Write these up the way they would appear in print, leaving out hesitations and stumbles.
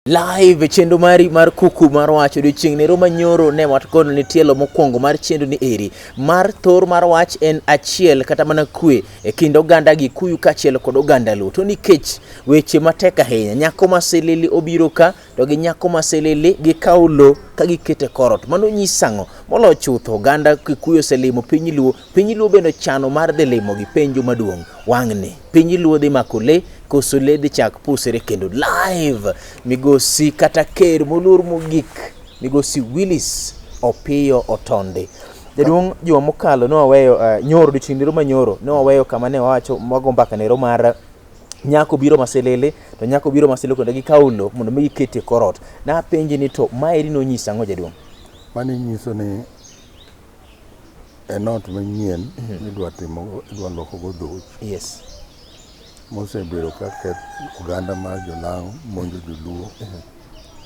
Live e chenro mari mar kuku mar wach odiochieng' nero manyoro ne watgono ni tielo mokwongo mar chenro ni eri mar thor mar wach en achiel kata mana kwe e kind oganda Gikuyu kaachiel kod oganda Luo. To nikech weche matek ahinya, nyako ma silili obiro ka to gi nyako ma silili gikawo lo ka giketo e korot. Mano nyiso ang'o? Moloyo chutho oganda Kikuyu oselimo piny Luo, piny Luo bende ochano mar dhi limogi. Penjo maduong' wang'ni, piny Luo dhi mako le koso le dhi chak pusre kendo? Live migosi kata ker moluor mogik migosi Willis Opiyo Otondi. Jaduong' juma mokalo ne waweyo nyoro odiochieng' nero manyoro ne waweyo kama ne wawacho wago mbaka nero mar nyako biro masilili to nyako biro masilili kendo gikawo lo mondo mi giket e kor ot. Napenji ni to maeri nonyiso ang'o jaduong'? Mani nyiso ni en ot manyien midwa timo idwa lokogo dhoch. Mosebedo ka keth oganda mar jolang'o monjo joluo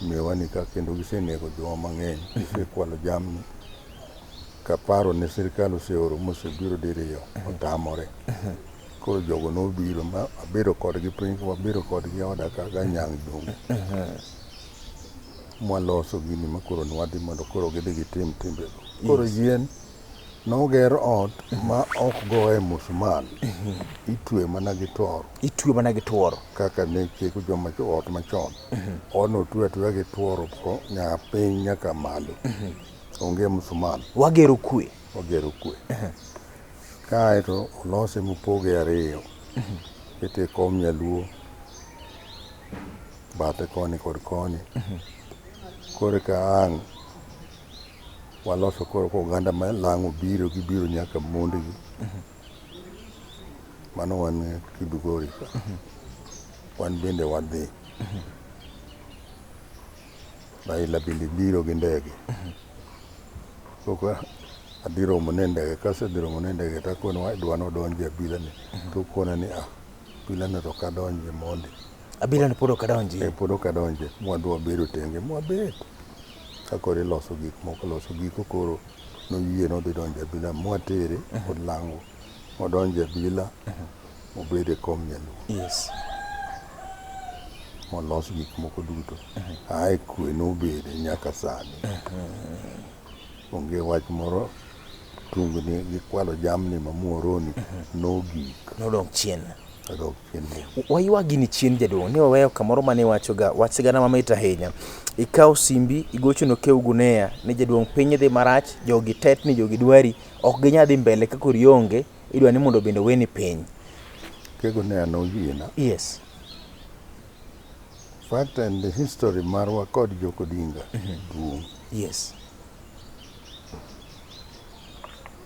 miyowa ni ka kendo gisenego jowa mang'eny, gisekwalo jamni. Kaparo ne sirkal oseoro mosebiro diriyo otamore. Koro jogo nobiro ma abedo kodgi piny wabedo kodgi e oda ka ganyang' jong. Mwaloso gini ma koro nwadhi mondo koro gidhi gitim timbego. Koro yien noger ot ma ok goye musmal, itwe mana gi tworo. Itwe mana gi tworo. Kaka ne chiko joma ot machon. Odno otwe atweya gi tworo nyaka piny nyaka malo. Onge musmal. Wagero kwe. Wagero kwe. Kae to olose mopoge ariyo. Kete kom nyaluo bathe koni kod koni. Koro ka ang' waloso koro ka oganda ma lang'o biro gibiro nyaka mondgi. Mano wan Kibugori ka. Wan bende wadhi. Raila bende biro gi ndege. Koka adhi romo ne ndege, kasedhi romo ne ndege to akone adwa nodonje abila ni. To okona ni ah, abila ni to ok adonje mondi. Abila ni pod ok adonje. Eh, pod ok adonje. Mwadhi wabedo tenge, mwabet. Ka koro iloso gik moko, loso giko koro noyie nodhi donjo e abila mwatere kod lang'o. Modonjo e abila, mobedo e kom nyaluo. Molos gik moko duto. Ae kwe nobede nyaka sani. Onge wach moro tungni gi kwalo jamni ma Muhoroni nogik. Nodong' chien. Odok chien. Waywa gini chien jaduong', ne waweyo kamoro mane iwachoga wach sigana mamit ahinya. Ikawo simbi igocho ne Okew Gunia ni jaduong' piny dhi marach, jogi tetni, jogi dwari, ok ginyal dhi mbele ka koro ionge, idwa ni mondo bende oweni piny. Okew Gunia noyiena. Fact and the history marwa kod Jok Odinga duong'.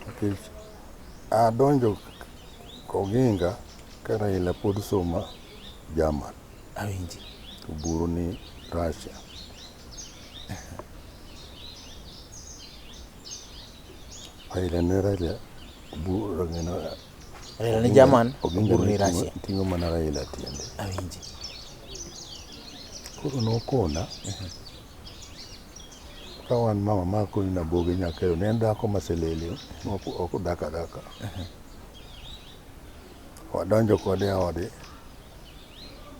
Nikech adonjo Oginga ka Raila pod somo German. Awinji. Oburu ni Russia. Raila ne Raila Oburu Raila ni German, Oginga Oburu ni Russia. Ting'o mana Raila tiende. Awinji. Koro nokona ka wan mama ma koni naboge nyakero ne en dhako ma silili ok odak adaka. Wadonjo kode e ode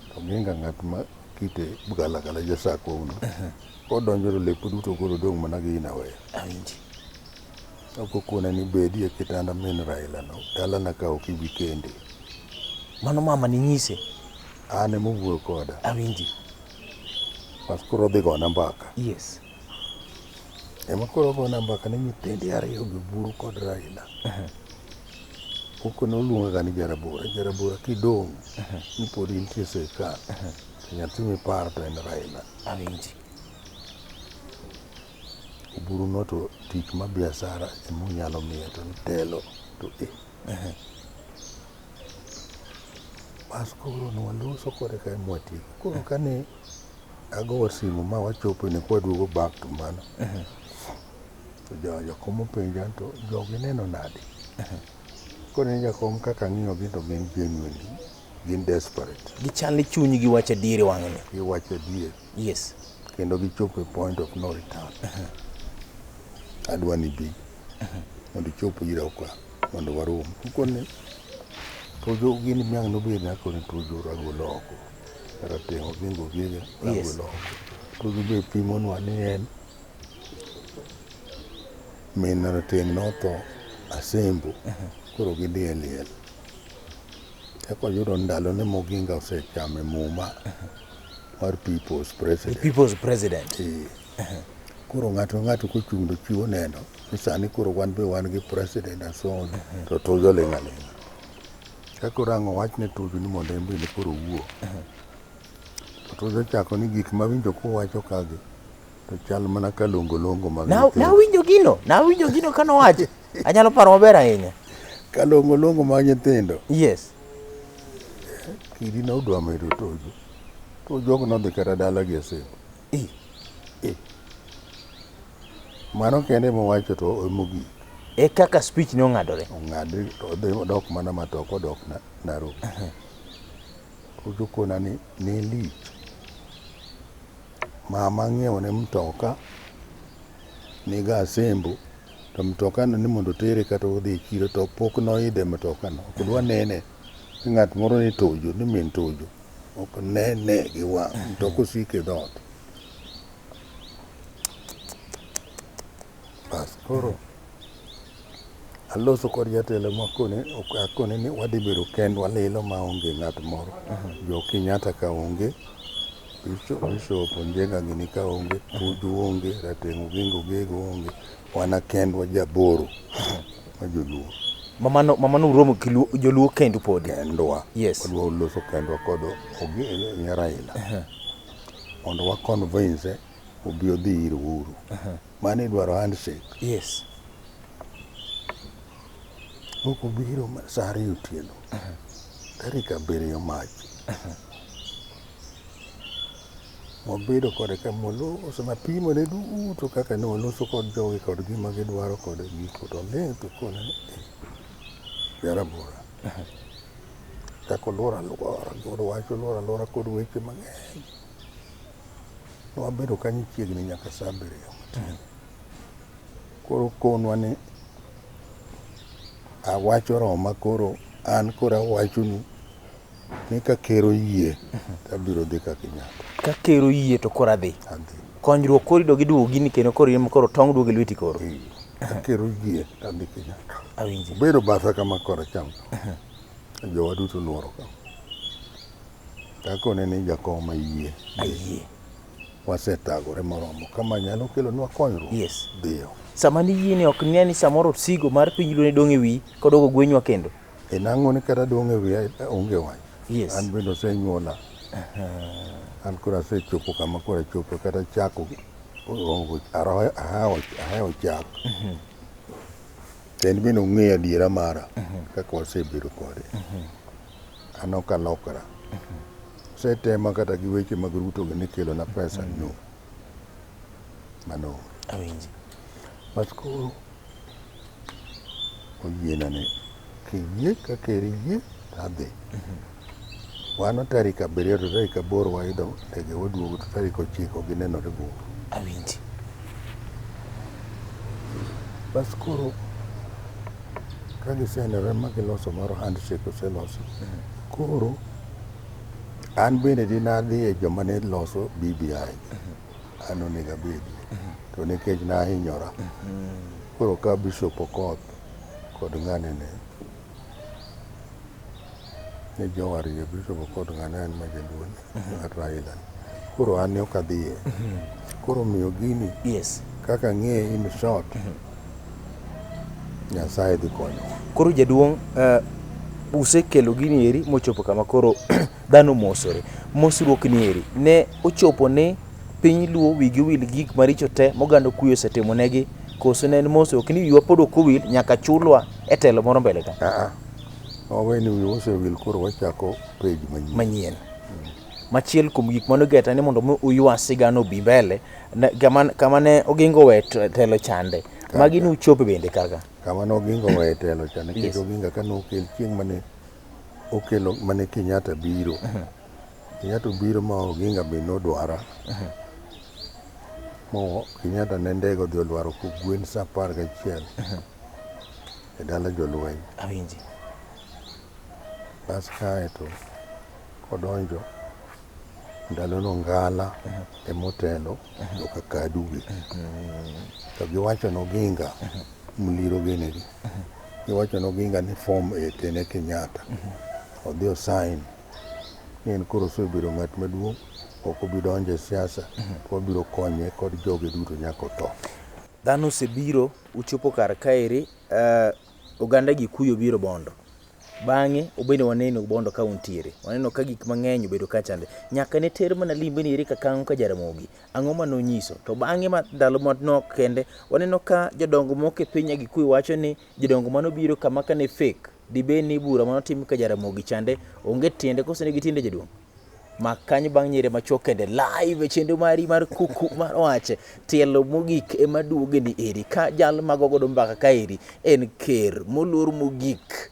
to Oginga ng'at ma kite galagala jasako no. Kodonjo to lepe duto koro dong' mana gi inaweya. Awinji. Ok okona ni bedi e kitanda min Raila no, dalana ka ok ibi kende. Mano mama ni nyise? An ema owuoyo koda. Awinji. Bas koro odhi gona mbaka. Ema koro ogona mbaka ni nyithindi ariyo gi Oburu kod Raila. Okone oluonga ga ni jarabora, jarabora kidong' ni pod intie e sirkal to nyathi miparo to en Raila. Awinji. Oburu no to tich ma biashara ema onyalo miye to telo to e. Bas koro nwaloso kode kae mwatieko. Koro kane agoyo simu ma wachopo ni kwaduogo back to mano. To jakom openja to jogi neno nade? Koro ni jakom kaka ang'iyogi to gin genuine, gin desperate. Gichal ni chunygi wacho adier e wang'ni. Giwacho adier. Kendo gichopo e point of no return. Adwa ni ibi mondo ichop ira ka mondo warom. Koni to gini miang' nobed na koni to joro agolo oko. Rateng' Oginga Oginga Yes. nagolo oko. Tuju be pimonwa ni en min Rateng' notho Asembo koro gidhi e liel. Eka oyudo ndalone Moginga osechame muma mar People's The President. people's president. Eh. Koro ng'ato ng'ato kochung' to chiwo neno ni sani koro wan be wan gi president and so on to Tuju oling' aling'a. Ka koro ang' owach ne Tuju ni mondo en bende koro owuo. To Tuju ochako ni gik mawinjo kuwacho kagi to chal mana ka longolongo mag Na nyithindo. nawinjo gino, nawinjo gino kanowacho. Anyalo paro maber ahinya. Ka longolongo mag nyithindo. Yes. Kidi nodwa medo Tuju. Tuju ok nodhi kata dala gi Asembo. Eh. Eh. Mano kende mowacho to emogik. E kaka speech ne ong'adore. Ong'adi to odhi odok mana matoko odok Nairobi. Tuju kona ni ne lich. Mama ng'iewo ne mtoka niga Asembo to mtoka no ni mondo otere kata odhi e chiro to pok noidhe mtoka no. Ok dwa nene ni ng'at moro ni Tuju ni min Tuju. Ok nene gi wang' mtoka osiko e dhoot. Bas koro aloso kod jatelo makone akone ni wadhi bedo kendwa lilo maonge ng'at moro. Jo Kenyatta ka onge, Bishop Onjenga gini ka onge, Tuju onge, Rateng' Oginga Ogego onge, wana kendwa jaboro ma joluo. Mamano mamano uromo gi joluo kendu podi. Kendwa. Yes. Wadwa loso kendwa kod Raila. Mondo wa convince obi odhi ir Uhuru. Mano idwaro handshake. Yes. Ok obiro sa 2 otieno. Tarik 7 Mach. Wabedo kode ka mwaloso mapimone duto kaka ne waloso kod jogi kod gima gidwaro kod giko to oling' to kone ni eh, Jarabora. Chako luoro aluora kod wach oluoro aluora kod weche mang'eny. Wabedo kanyo chiegni nyaka sa 7 otieno. Koro konwa ni awacho roma koro an koro awachonu ni ka ker oyie to abiro dhi ka Kenyatta. Ka ker oyie to koro adhi. Adhi. Konyruok koro idog iduogo gini kendo koro in koro tong' duogo e lweti koro. Ka ker oyie to adhi Kenyatta. Awinji. Obedo batha kama koracham. Jowa duto luoro ka. Takone ni jakom ayie. Ayie. Wasetagore moromo. Kama nyalo kelonwa konyruok. Yes. Dhiyo. Sama niyie ni ok ne ni samoro sigo mar piny luo ne dong' e wiyi kodogo gwenywa kendo. E nang'o ni kata dong' e wiya onge wach. Yes. An bende osenyuola. An koro asechopo kama koro achopo kata chako ahewo chak. To en bende ong'eyo adiera mara kaka wasebedo kode. An ok alokra. Osetema kata gi weche mag Ruto gi ni kelona pesa no. Mano onge. Awinji. Bas koro oyiena ni kiyie ka ker yie to adhi. Wano tarik 7 to tarik 8 waidho ndege waduogo to tarik 9 ginenore bungu. Awinji. Bas koro ka gisenenore ma giloso moro handshake oselosi. Koro an bende dine adhi e joma ne loso BBI. An onego abedie. To nikech nahinyora. Koro ka Bishop Okoth kod ng'ane ne ni jowarie Bishop Okoth ng'ane en ma jaluo ni ng'at Raila ni. Koro an ne ok adhiye. Koro omiyo gini Yes. kaka ang'eye in short Nyasaye dhi konyowa. Koro jaduong' usekelo gini eri mochopo kama koro dhano mosore. Mosruok ni eri ne ochopo ni piny luo wigi wil gi gik maricho te moganda okuyu osetimo negi koso ne en mosruok ni wiwa pod ok owil nyaka chulwa e telo moro mbele ka. Aa, wawe ni wiwa osewil koro wachako page manyien. Manyien. Machiel kuom gik mane ogeta ni mondo mi uywa sigana obi mbele kama ne Oginga owe telo chande. Magi nuchope bende kaka. Kama ne Oginga owe telo cha nikech Yes. Oginga kane okel chieng' mane okelo mane Kenyatta biro. Kenyatta obiro ma Oginga be nodwara. Mo Kenyatta ne ndege odhi olwaro kogwen sa 11 e dala jolweny. Awinji. Bas kae to kodonjo Ndalono Ngala emotelo joka Kaduge. To giwacho noginga Muliro ginigi. Giwacho noginga ni form e tene Kenyatta. Odhi osign ni en koro osebedo ng'at maduong' ok obi donjo e siasa to wabiro konye kod joge duto nyaka otho. Dhano osebiro uchopo kar kaeri oganda Gikuyu obiro Bondo. Bang'e ubende waneno Bondo ka untiere. Waneno ka gik mang'eny obedo ka chande. Nyaka ne ter mana limbe ni eri Kakango ka Jaramogi. Ang'o ma nonyiso? To bang'e ma ndalo manok kende waneno ka jodongo moko e piny Agikuyu wacho ni jodongo manobiro kama ka ne fake. Dibed ni bura manotim ka Jaramogi chande onge tiende koso nigi tiende jaduong'? Mak kanyo bang' nyere machuok kende live e chenro mari mar kuku mar wach. Tielo mogik ema duoge ni eri ka jal mago godo mbaka kaeri en ker moluor mogik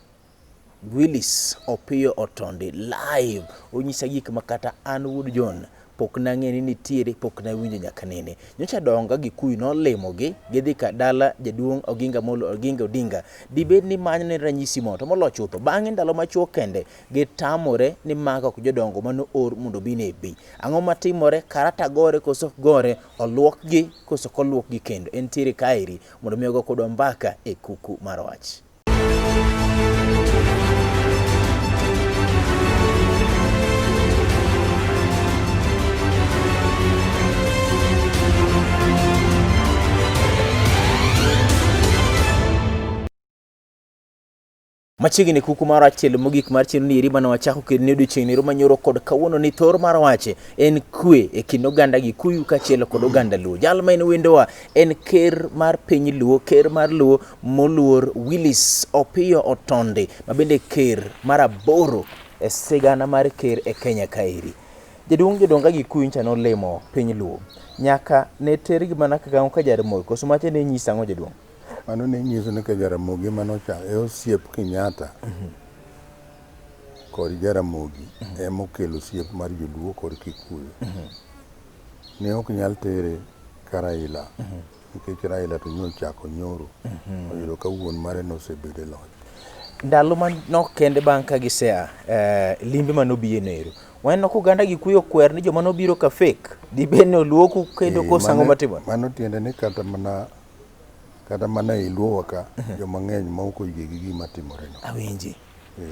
Willis Opiyo Otondi live onyisa gik ma kata an wuod John pok nang'e ni nitiere pok nawinjo nyaka nene. Nyocha donga Gikuyu nolimogi gidhi ka dala jaduong' Oginga Molo Oginga Odinga. Dibed ni manyo ne ranyisi moro to molo chutho bang'e ndalo machuok kende gitamore ni mago ok jodongo mane oor mondo obi nebi. Ang'o matimore? Karata gore koso ok gore? Oluokgi koso ok oluokgi kendo? Entiere kaeri mondo mi ogo kodwa mbaka e kuku mar wach. Machiegni kuku mar wach tielo mogik mar chenro ni eri mane wachako kendo ni odiochieng' ni manyoro kod kawuono ni thor mar wach en kwe e kind oganda Gikuyu kaachiel kod oganda Luo. Jal ma en wendowa en ker mar piny Luo, ker mar Luo moluor Willis Opiyo Otondi ma bende ker mar aboro e sigana mar ker e Kenya kaeri. Jaduong' jodong Agikuyu nyocha nolimo piny Luo. Nyaka ne tergi mana kaka ka Jaramogi koso macha ne nyisa ang'o jaduong'? Mano ne nyiso ni ka Jaramogi ema nochako e osiep Kenyatta kod Jaramogi ema okelo osiep mar Joluo kod Kikuyu. Ne ok nyal tere ka Raila nikech Raila to nyochako nyoro oyudo ka wuon mare nosebedo e loch. Ndalo manok kende bang' ka gisea limbe manobiye noero waneno ka oganda Gikuyu okwer ni joma nobiro ka fake dibed ni oluoku kendo koso ang'o matimore? Mano tiende ni kata mana e Luowa ka joma ng'eny ma ok oyie gi gima timore no. Awinji.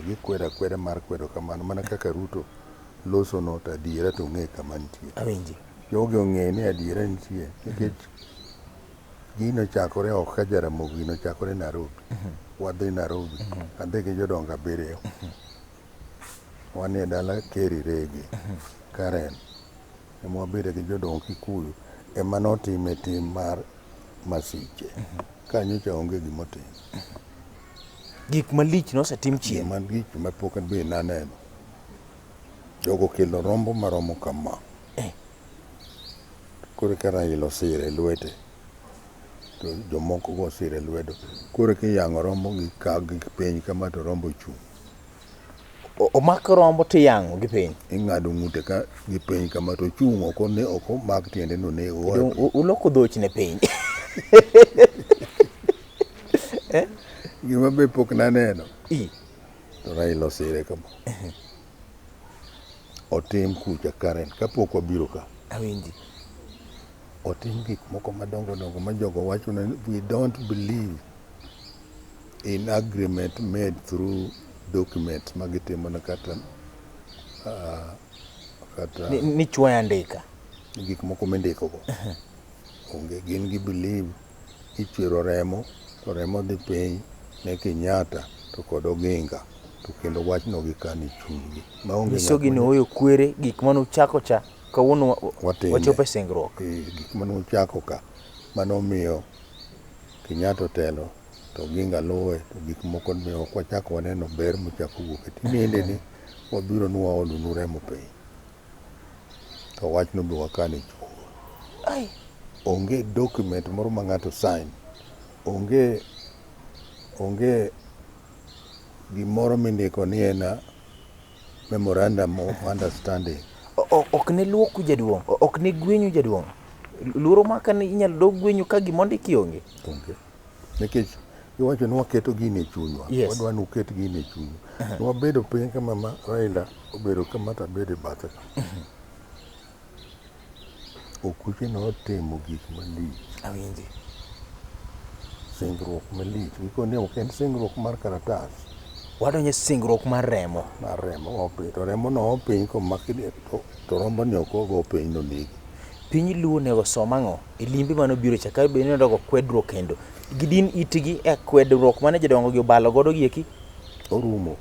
Gikwero akweda mar kwedo kamano mana kaka Ruto loso no to adiera to ong'e kama nitie. Awinji. Jogi ong'e ni adiera nitie nikech gino chakore ok ka Jaramogi, gino chakore Nairobi. Wadhi Nairobi, adhi gi jodongo abiriyo. Wan e dala Kerry Rege, Karen. Ema wabede gi jodong Kikuyu ema notime tim mar masiche. Ka nyocha onge gimotim. Gik malich nosetim chien. Gima lich ma pok be naneno. Jogo okelo rombo maromo kama. Koro ka Raila osire lwete to jomoko go osire lwedo. Koro kiyang'o rombo gi ka gi piny kama to rombo chung'. Omak rombo tiyang'o gi piny. Ing'ado ng'ute ka gi piny kama to ochung' ok one ok omak tiende no ne Uloko dhoch ne piny. Gima be pok naneno. To Raila osire kama. Otim kucha Karen kapok wabiro ka. Awinji. Otim gik moko madongo dongo ma jogo wacho ni we don't believe in agreement made through documents ma gitimo na kata kata Ni chwoyo andika. Gik moko mindiko go. Onge gin gi believe ichwero remo to remo dhi piny ne Kenyatta to kod Oginga to kendo wachno gikano e chunygi. Maonge Nyisogi ni oyo kwere gik mane uchako cha kawuono wachopo e singruok. Gik mane uchako ka manomiyo Kenyatta otelo to Oginga luwe to gik moko ne ok wachako waneno ber mochako wuok e tinende ni wabiro ni waolonu remo piny. To wachno be wakano e chunywa. Onge document moro ma ng'ato sign. Onge gimoro mindiko ni en a memorandum of understanding. Ok ne luoku jaduong', ok ne gwenyu jaduong'. Luoro maka ni inyalo dog gwenyu ka gima ondiki onge. Onge. Nikech iwacho ni waketo gini e chunywa. Yes. Wadwa ni uket gini e chunywa. Wabedo piny kama ma Raila obedo kama to abedo e bathe ka. Okuche notimo gik malich. Awinji. Singruok malich. Gikone ok en singruok mar karatas. Wadonjo e singruok mar remo. Mar remo opiny. To remo no opiny komaki to rombo ni ok ogo piny nonegi. Piny Luo onego som ang'o e limbe mane obiro cha ka bed ni odogo kwedruok kendo. Gidin itgi e kwedruok mane jodongo gi obalo godo gi eki. Orumo.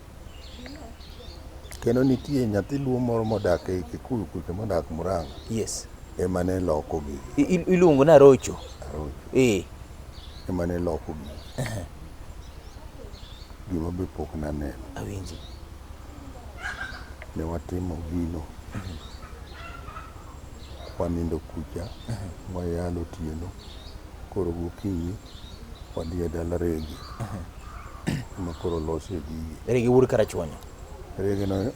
Kendo nitie nyathi Luo moro modak ei Kikuyu kucha modak Murang'a. Yes. Ema ne loko gigi. Iluongo ni Arocho. Arocho. Eh. Ema ne loko gigi. Gima be pok naneno. Awinji. Ne watimo gino. Wanindo kucha, wayalo otieno, koro gokinyi wadhi e dala Rege. Ema koro losie gigi. Rege wuod Karachuonyo. Rege no,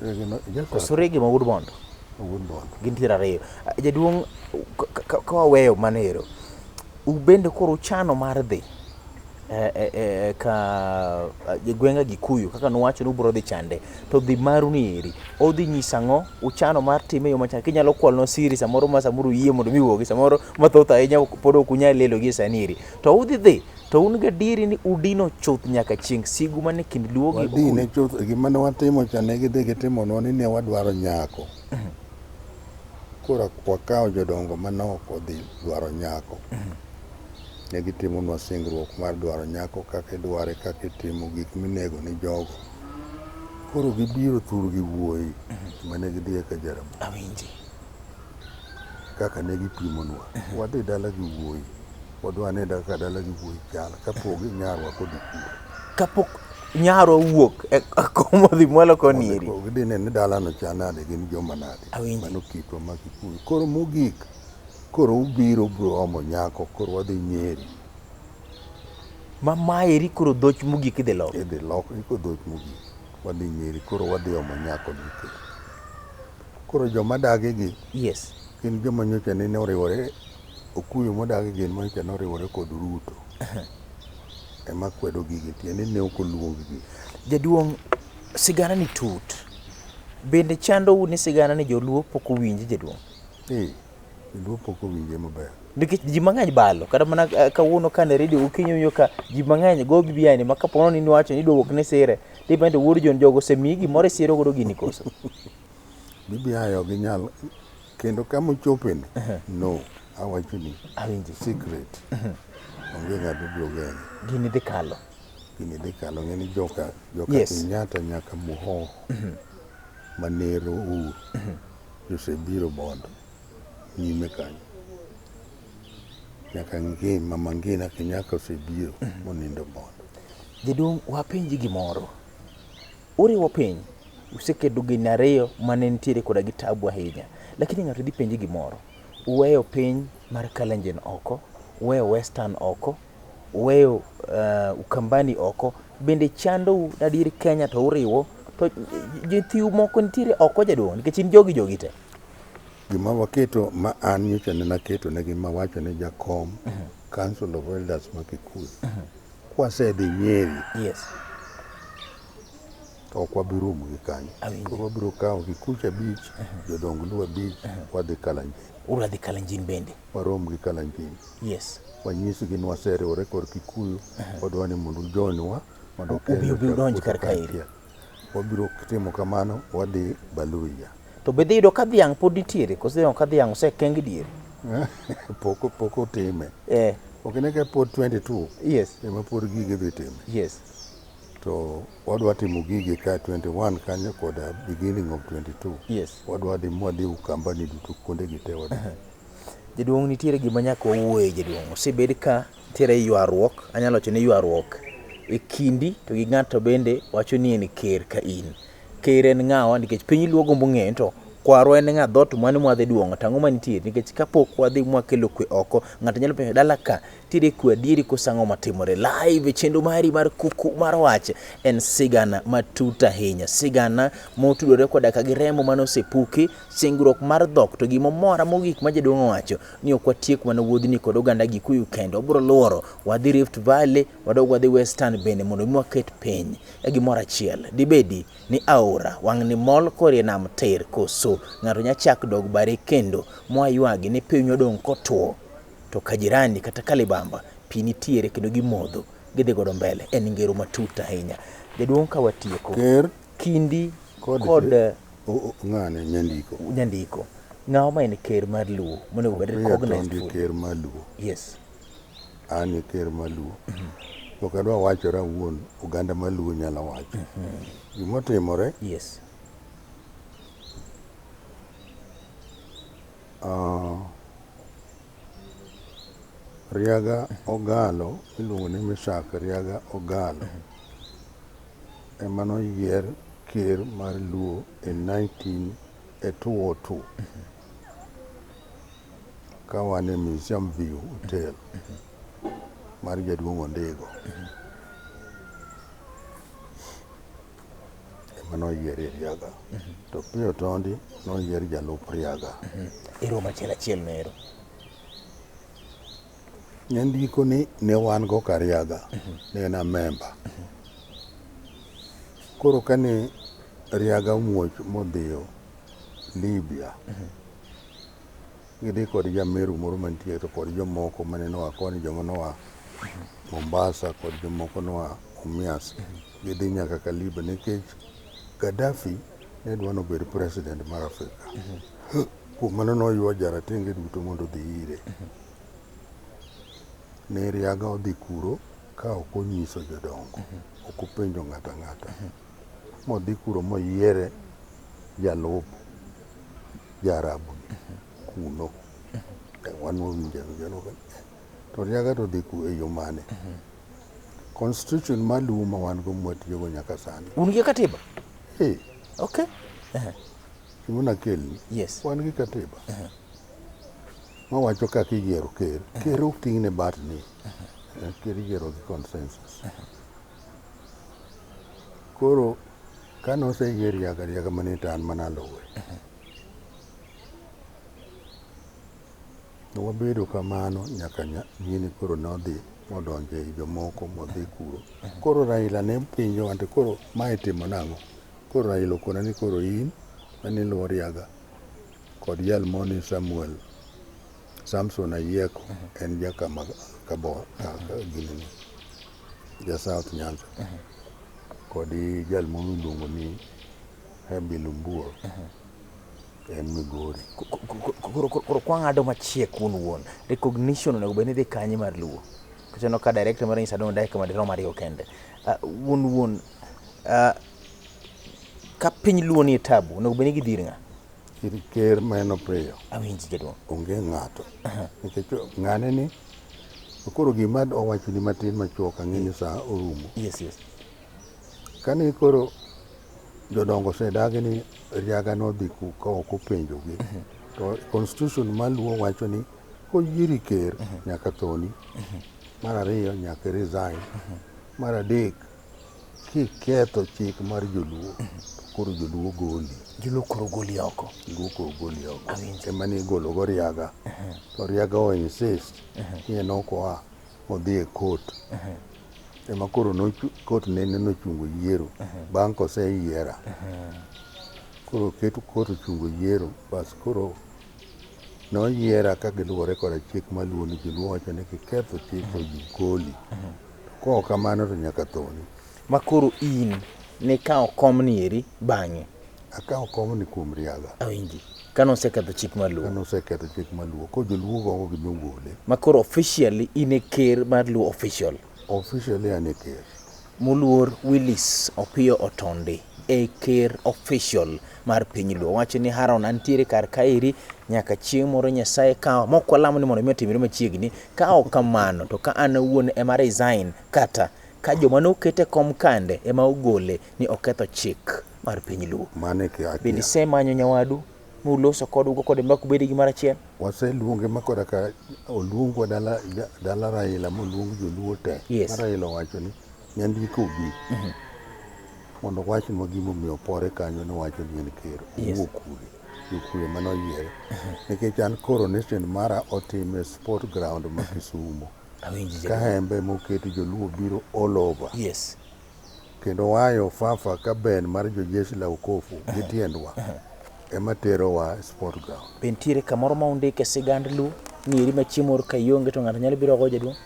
Rege no, Koso Rege ma wuod Bondo? Wuod Bondo. Gintiere ariyo. Jaduong' ka waweyo mano ero, ubende koro uchano mar dhi ka gwenga Gikuyu kaka nuwacho ni ubiro dhi chande to dhi maru ni eri odhi nyiso ang'o uchano mar time e yo machal kinyalo kwalonwa siri samoro ma samoro uyie mondo mi wuogi samoro mathoth ahinya pod ok unyal lelo gi sani eri to udhi dhi to un gadieri ni udino chuth nyaka chieng' sigu mane kind Luo gi Wadine chuth gima ne watimo cha ne gidhi gitimonwa ni ne wadwaro nyako. Koro wakawo jodongo manok odhi dwaro nyako. Ne gitimonwa singruok mar dwaro nyako kaka idware, kaka itimo gik minego ni jogo. Koro gibiro thurgi wuoyi mane gidhiye ka Jaramogi. Awinji. Kaka ne gipimonwa. Wadhi dala gi wuoyi. Wadwa ne kaka dala gi wuoyi chal kapok nyarwa kodhi kuro. Kapok nyarwa owuok e kom odhi mwalo koni eri. Gidhi neno ni dalano chal nade, gin joma nade. Awinji. Mano kitwa ma Kikuyu. Koro mogik, koro ubiro ubiro omo nyako, koro wadhi Nyeri. Ma maeri koro dhoch mogik idhi lok. Idhi lok, iko dhoch mogik. Wadhi Nyeri, koro wadhi omo nyako nikech. Koro joma dagi gi, Yes. gin joma nyocha nene oriwore, Okuyu modagi gin manyocha noriwore kod Ruto. Ema kwedo gigi, tiende ni ne ok oluong gi. Jaduong', sigana ni tut. Bende chandou ni sigana ni joluo pok owinji jaduong'? Eh, joluo pok owinje maber. Nikech ji mang'eny balo, kata mana kawuono kane redio gokinyi winjo ka ji mang'eny go BBI ni ma kapo ni niwacho ni idwa wuok ni sire, tipenjo wuod John jogo osemiyi gimoro isiro godo gini koso? BBI ok ginyal, kendo kama ochope ni, no, awacho ni Awinji. secret. Onge ng'ato biro geng'e. Gini dhi kalo. Gini dhi kalo, ng'e ni joka, joka Yes. Kenyatta nyaka Muhoho, Manero Uhuru, osebiro Bondo, nyime kanyo. Nyaka Ngina, Mama Ngina Kenyatta osebiro monindo Bondo. Jaduong' wapenji gimoro. Uriwo piny, usekedo gini ariyo mane nitiere koda gi tabu ahinya. Lakini ng'ato dhi penji gimoro. Uweyo piny mar Kalenjin oko, uweyo Western oko, uweyo Ukambani oko. Bende chandou adier Kenya to uriwo to jothiu moko nitiere oko jaduong' nikech in jogi jogi te. Gima waketo ma an nyocha ne naketo ne gi mawacho ne jakom Council of Elders ma Kikuyu. Kwasedhi Nyeri. Yes. To ok wabi romo gi kanyo. Awinjo. Koro wabiro kawo Kikuyu abich, jodong Luo abich, wadhi Kalenjin. Uradhi Kalenjin bende. Warom gi Kalenjin. Yes. Wanyisgi ni waseriwore kod Kikuyu, wadwa ni mondo ujoinwa mondo Ubi ubi udonj kar kaeri. kaachiel. Wabiro timo kamano, wadhi Baluya. To be dhi yudo ka dhiang' pod nitiere koso dhiang' ka dhiang' osekeng diere? Pok pok otime. Eh. Ok ine ka pod 22. Yes. Ema pod gige dhi time. Yes. To wadwa timo gige ka 21 kanyo koda beginning of 22. Yes. Wadwa dhi mwadhi Ukambani duto kuonde gi te wadhi. Jaduong' nitiere gima nyaka wawuoye jaduong'. Osebed ka nitiere ywaruok, anyalo wacho ni ywaruok e kindi to gi ng'ato bende wacho ni en ker ka in. Ker en ng'awa nikech piny luo gombo ng'eyo to kwarwa en ng'a dhoot mane mwadhi duong'o to ang'o mantie nikech kapok wadhi mwakelo kwe oko ng'ato nyalo penjo dala ka Nitiere kwe adieri koso ang'o matimore? Live e chenro mari mar kuku mar wach en sigana matut ahinya, sigana motudore koda ka gi remo mane osepuki, singruok mar dhok. To gimomora mogik ma jaduong' owacho ni ok watiek mana wuodhni kod oganda Gikuyu kende, wabiro luoro wadhi Rift Valley, wadog wadhi Western bende mondo mi waket piny e gimoro achiel. Dibedi ni aora wang'ni mol korie nam tir koso ng'ato nya chak dog bare kendo mwaywagi ni piny odong' kotwo to ka jirani kata ka libamba pi nitiere kendo gimodho gidhi godo mbele. En ngero matut ahinya. Jaduong' ka watieko Ker kindi kod, kod ng'ane Nyandiko. Nyandiko, ng'awa ma en ker mar Luo monego bed Opiyo recognized Otondi fully? ker mar Luo. Yes. An e ker mar Luo. Ok adwa wachora awuon, oganda mar Luo nyalo wacho. Gimotimore, Yes. Riaga Ogalo, iluongo ni Mishak Riaga Ogalo, ema noyier ker mar Luo e 19 e 2002 ka wan e Museum View Hotel mar jaduong' Ondigo. Ema noyier e Riaga. To Opiyo Otondi noyier jalup Riaga. Ero machiel achiel no ero. Nyandiko ni ne wan go Kariaga, ne en a member. Koro kane Riaga omuoch modhiyo Libya, gidhi kod jameru moro mantie to kod jomoko mane noa koni, joma noa Mombasa kod jomoko noa Mumias. Gidhi nyaka ka Libya nikech Gaddafi ne dwa nobed president mar Afrika. Kuom mano noywa jaratenge duto mondo odhi ire. Ne Riaga odhi kuro ka ok onyiso jodongo, ok openjo ng'ato ang'ata. Modhi kuro moyiere jalup Jaarabu kuno. Wan wawinjo awinja ni to Riaga to odhi ku e yo mane? Constitution maluwo ma wan go mwatiyogo nyaka sani. Un gi katiba? Eh, Okay. gimona kelni. Yes. Wan gi katiba. Mawacho kaka iyiero ker. Ker ok ting'ne bat ni. Ker iyiero gi consensus. Koro kane oseyier Riaga, Riaga mane to an mana aluwe. Wabedo kamano nyaka gini koro nodhi modonjo ei jomoko modhi kuro. Koro Raila ne penjowa to koro mae timo nang'o? Koro Raila okona ni koro in mane iluwo Riaga kod jal moro ni Samuel Samson Ayieko en jakama Kabo ginene ja South Nyanza kod jal moro miluongo ni Habil Ombuor en Migori. Koro kwang'ado machiek wuon wuon, recognition onego bed ni dhi kanye mar Luo? Kochano ka director mar nyisa dong' dakika madirom ariyo kende. Wuon wuon, ka piny Luo nie tabu, onego bed ni gidhi ir ng'a? Ir ker ma en Opiyo. Awinji jaduong'. Onge ng'ato. Nikech ng'ane ni koro gima owachoni matin machuok ang'e ni sa orumo. Yes, yes. Kane koro jodongo osedagi ni Riaga nodhi ka ok openjogi, to constitution maluo wacho ni koyieri ker nyaka thoni. Mar ariyo nyaka resign. Mar adek kiketho chik mar joluo to koro joluo goli. Joluo koro goli oko. Joluo koro goli oko. Awinjo. Ema ne igolo go Riaga. To Riaga o insist ni en ok oa odhi e court. Ema koro court nene nochungo yiero bang' koseyiera. Koro ket court ochungo yiero bas koro noyiera ka giluwore koda chik maluo ni joluo wacho ni kiketho chik to ji goli. To kok kamano to nyaka thoni. Ma koro in nikawo komni eri bang'e. Akawo komni kuom Riaga. Awinji. Kane oseketho chik mar Luo. Kane oseketho chik mar Luo. Koro joluo gogo gi nogole. Ma koro officially in e ker mar Luo official. Officially an e ker. Moluor Willis Opiyo Otondi e ker official mar piny Luo. Wacho ni Haron antiere kar kaeri nyaka chieng' moro Nyasaye kawa mok walamo ni mondo mi otimre machiegni. Ka ok kamano to ka an awuon ema resign kata ka joma noket e kom kande ema ogole ni oketho chik mar piny Luo. Mano e kia. Bende isemanyo nyawadu? Muloso kod ugo kode mbaka ubede gimoro achiel? Waseluonge ma koda ka oluongwa dala, dala Raila moluong joluo te. Yes. Ma Raila owacho ni nyandiko obi mondo owachnwa gimomiyo opore kanyo nowacho ni en ker. Yes. Owuok kure. Jokure mane oyiere. Nikech an coronation mara otim e sport ground ma Kisumo. Awinji Ka jaduong'. hembe moketi joluo biro all over. Yes. Kendo wayo fafa ka ben mar jojeshi la okofu gi tiendwa ema terowa e sport ground. Be nitiere kamoro ma undike sigand Luo ni eri ma chieng' moro ka ionge to ng'ato nyalo biro go jaduong'?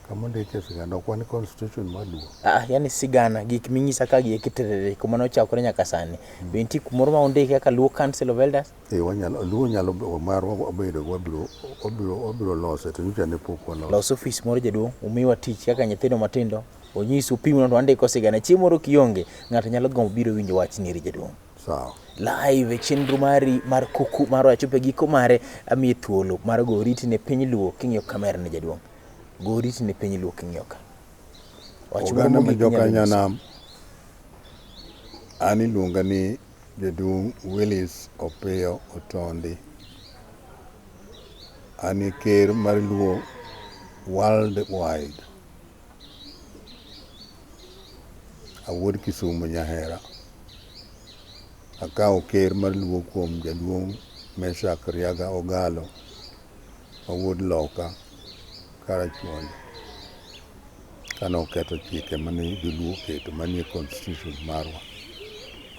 Kama ondike sigana ok wan constitution mar Luo. Ah, yani sigana gik minyisa ka gi eki terere kuma nochakore nyaka sani. Be nitie kumoro ma ondike kaka Luo Council of Elders? Eh, wanyalo Luo nyalo marwa wabedo wabiro wabiro wabiro lose to nyocha ne pok waloso. Los ofis moro jaduong', umiwa tich kaka nyithindo matindo, onyisu pimno to wandiko sigana. Chieng' moro kionge, ng'ato nyalo gombo biro winjo wach ni eri jaduong'. Sawa. Live e chenro mari mar kuku mar wachopo e giko mare, amiyi thuolo mar go oriti ne piny Luo king'iyo kamera ni jaduong'. Go oriti ne piny Luo king'iyo ka. Wach moro Oganda ma mogik joka inyalo nyiso. nyanam an iluonga ni jaduong' Willis Opiyo Otondi. An e ker mar Luo world wide. Awuod Kisumo Nyahera. Akawo ker mar Luo kuom jaduong' Meshack Riaga Ogalo mawuod loka Karachuonyo kane oketho chike mane joluo oketo manie constitution marwa.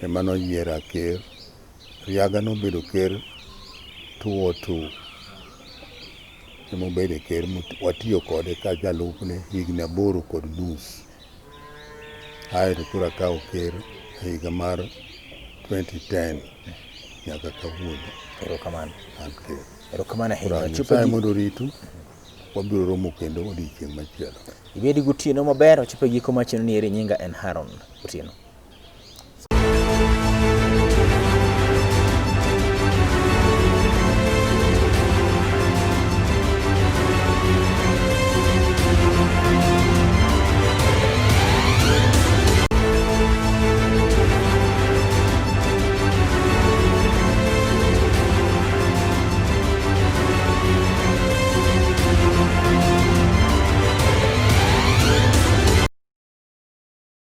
Ema noyiera ker. Riaga nobedo ker 2002. Ema obedo ker watiyo kode ka jalupne higni 8 kod nus. Aeto koro akawo ker e higa mar 2010 nyaka kawuono Erokamano. an ker. Erokamano Koro ahinya. Wachopo e Nyasaye giko. mondo oritu, wabiro romo kendo odiochieng' machielo. Ibed gotieno maber, wachopo e giko mar chenro ni eri nyinga en Haron Otieno.